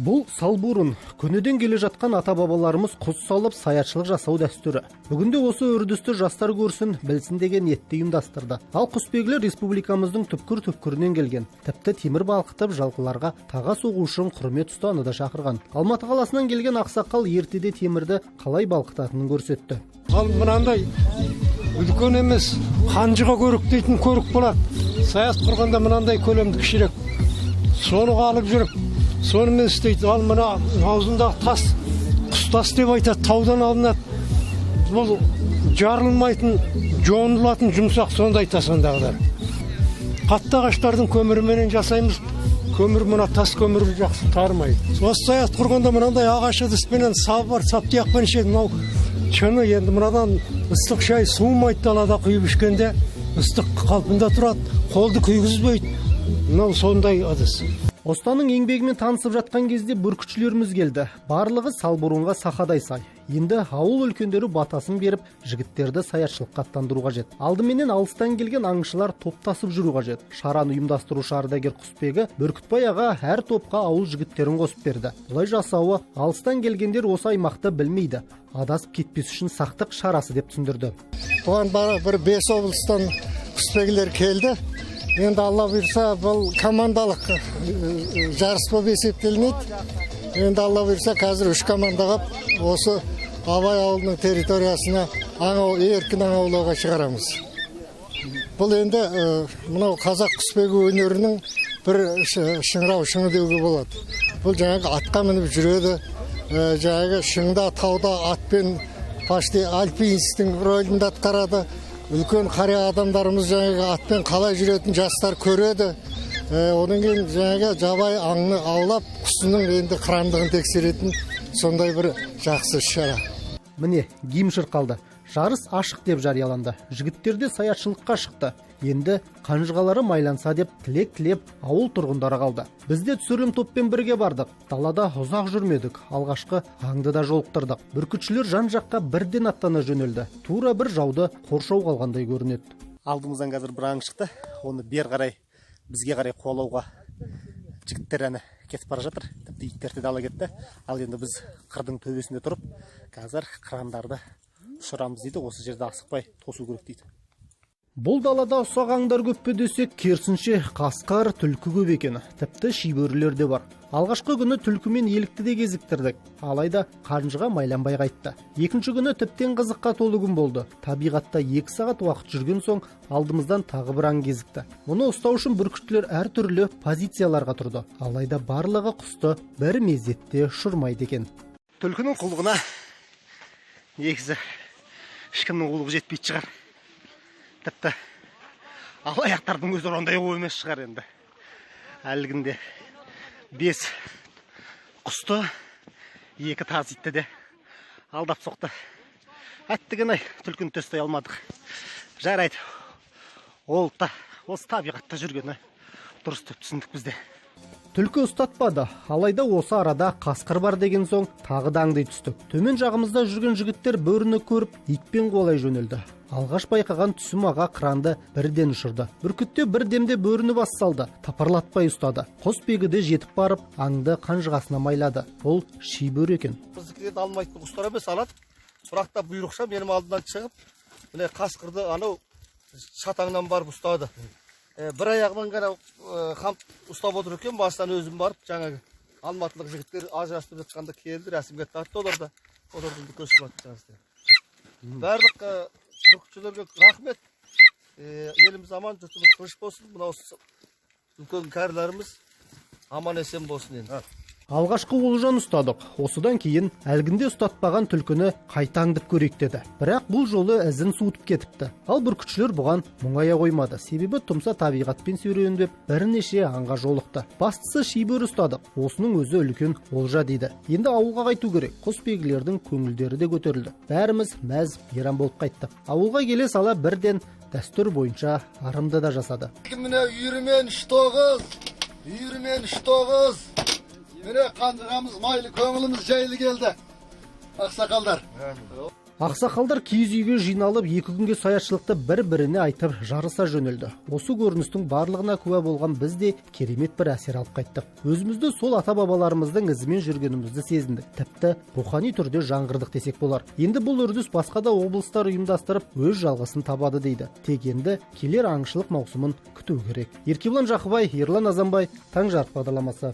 Бұл салбурын. Көнеден келе жатқан ата бабаларымыз құс салып, саятшылық жасау дәстүрі. Бүгінде осы үрдісті жастар көрсін, білсін деген ниетте ұйымдастырды. Ал құсбегілер республикамыздың түпкір түпкірінен келген. Тіпті темір балқытып, жылқыларға таға соғу үшін құрмет ұстаны да шақырған. Алматы қаласынан келген ақсақал ертеде темірді қалай балқытатынын көрсетті. Ал мынандай үлкен емес, қанжыға көрік дейтін көрік болады. Саят құрғанда мынандай көлемді кішірек. Соны алып жүріп, сонымен істейді. Ал мына аузындағы тас, құс тас деп айтады, таудан алынады. Бұл жарылмайтын, жонылатын жұмсақ сондай тас андағыдар. Қатты ағаштардың көміріменен жасаймыз. Көмір мына тас көмір жақсы тармайды. Осы саят құрғанда мынандай ағаш ыдыспенен, сап бар, сап тұяқпен ішеді. Мынау шыны, енді мынадан ыстық шай суымайды, далада құйып ішкенде ыстық қалпында тұрады, қолды күйгізбейді. Мынау сондай ыдыс. Ұстаның еңбегімен танысып жатқан кезде бүркітшілеріміз келді. Барлығы салбурынға сақадай сай. Енді ауыл үлкендері батасын беріп, жігіттерді саятшылыққа аттандыру қажет. Алдыменен алыстан келген аңшылар топтасып жүру қажет. Шараны ұйымдастырушы ардагер құсбегі Бүркітбай аға әр топқа ауыл жігіттерін қосып берді. Бұлай жасауы алыстан келгендер осы аймақты білмейді, адасып кетпес үшін сақтық шарасы деп түсіндірді. Бұған бір бес облыстан құсбегілер келді. Енді, Алла бұйырса, бұл командалық жарыс болып есептелінеді. Енді, Алла бұйырса, қазір үш командаға осы Абай ауылының территориясына еркін аң аулауға шығарамыз. Бұл енді мынау қазақ құсбегі өнерінің бір шыңырау шыңы деуге болады. Бұл жаңағы атқа мініп жүреді, жаңағы шыңда, тауда атпен почти альпинисттің рөлін де атқарады. Үлкен қария адамдарымыз жаңағы атпен қалай жүретін жастар көреді. Одан кейін жаңағы жабайы аңны аулап, құсының енді қырандығын тексеретін сондай бір жақсы іс шара. Міне, гимн шырқалды, жарыс ашық деп жарияланды. Жігіттер де саятшылыққа шықты. Енді қанжығалары майланса деп тілек тілеп, ауыл тұрғындары қалды. Біз де түсірілім топпен бірге бардық. Далада ұзақ жүрмедік, алғашқы аңды да жолықтырдық. Бүркітшілер жан жаққа бірден аттана жөнелді. Тура бір жауды қоршауға алғандай көрінеді. Алдымыздан қазір бір аң шықты. Оны бер қарай, бізге қарай қуалауға жігіттер әні кетіп бара жатыр. Тіпті иттерді де ала кетті. Ал енді біз қырдың төбесінде тұрып, қазір қырандарды ұшырамыз дейді. Осы жерде асықпай тосу керек дейді. Бұл далада ұсақ аңдар көп пе десек, керісінше, қасқыр, түлкі көп екен. Тіпті шибөрілер де бар. Алғашқы күні түлкі мен елікті де кезіктірдік, алайда қанжыға майланбай қайтты. Екінші күні тіптен қызыққа толы күн болды. Табиғатта 2 сағат уақыт жүрген соң, алдымыздан тағы бір аң кезікті. Мұны ұстау үшін бүркітшілер әртүрлі позицияларға тұрды, алайда барлығы құсты бір мезетте ұшырмайды екен. Түлкінің қулығына негізі ешкімнің қулығы жетпейтін шығар. Тіпті алаяқтардың өздері ондай қу емес шығар. Енді әлгінде бес құсты, екі таз итті де алдап соқты. Әттеген ай, түлкіні те ұстай алмадық. Жарайды, ол да осы табиғатта жүргені дұрыс деп түсіндік біз де. Түлкі ұстатпады, алайда осы арада қасқыр бар деген соң, тағы да аңди түстік. Төмен жағымызда жүрген жігіттер бөріні көріп, итпен қуалай жөнелді. Алғаш байқаған Түсім аға қыранды бірден ұшырды. Бүркіт те бір демде бөріні бас салды, тапырлатпай ұстады. Құсбегі де жетіп барып, аңды қанжығасына майлады. Бұл шибөрі екен. Біздікілерді алмайтын құстар емес, алады, бірақ та бұйрықша менің алдымнан шығып, міне, қасқырды анау шатаңнан барып ұстады. Бір аяғымен ғана қамп ұстап отыр екен. Бастан өзім барып, жаңағы алматылық жігіттер ажырасып жатқанда келді, рәсімге тартты. Олар да олардың көшіп жатты. Барлық бүркітшілерге рахмет. Еліміз аман, жұртымыз тыныш болсын. Мынау үлкен кәрілеріміз аман есен болсын енді. Алғашқы олжаны ұстадық. Осыдан кейін әлгінде ұстатпаған түлкіні қайта аңдып көрейік деді. Бірақ бұл жолы ізін суытып кетіпті. Ал бүркітшілер бұған мұңая қоймады. Себебі тұмса табиғатпен серуендеп, бірнеше аңға жолықты. Бастысы, шибөрі ұстадық. Осының өзі үлкен олжа дейді. Енді ауылға қайту керек. Құсбегілердің көңілдері де көтерілді. Бәріміз мәз мейрам болып қайттық. Ауылға келе сала бірден дәстүр бойынша ырымды да жасады. Міне, үйірімен үш тоғыз, үйірімен үш тоғыз. Міне, қанжығамыз майлы, көңіліміз жайлы келді, ақсақалдар. Ақсақалдар киіз үйге жиналып, 2 күнге саятшылықты бір біріне айтып, жарыса жөнелді. Осы көріністің барлығына куә болған біз де керемет бір әсер алып қайттық. Өзімізді сол ата бабаларымыздың ізімен жүргенімізді сезіндік, тіпті рухани түрде жаңғырдық десек болар. Енді бұл үрдіс басқа да облыстар ұйымдастырып, өз жалғасын табады дейді. Тек енді келер аңшылық маусымын күту керек. Еркебұлан Жақыбай, Ерлан Азанбай, «Таң жарық» бағдарламасы.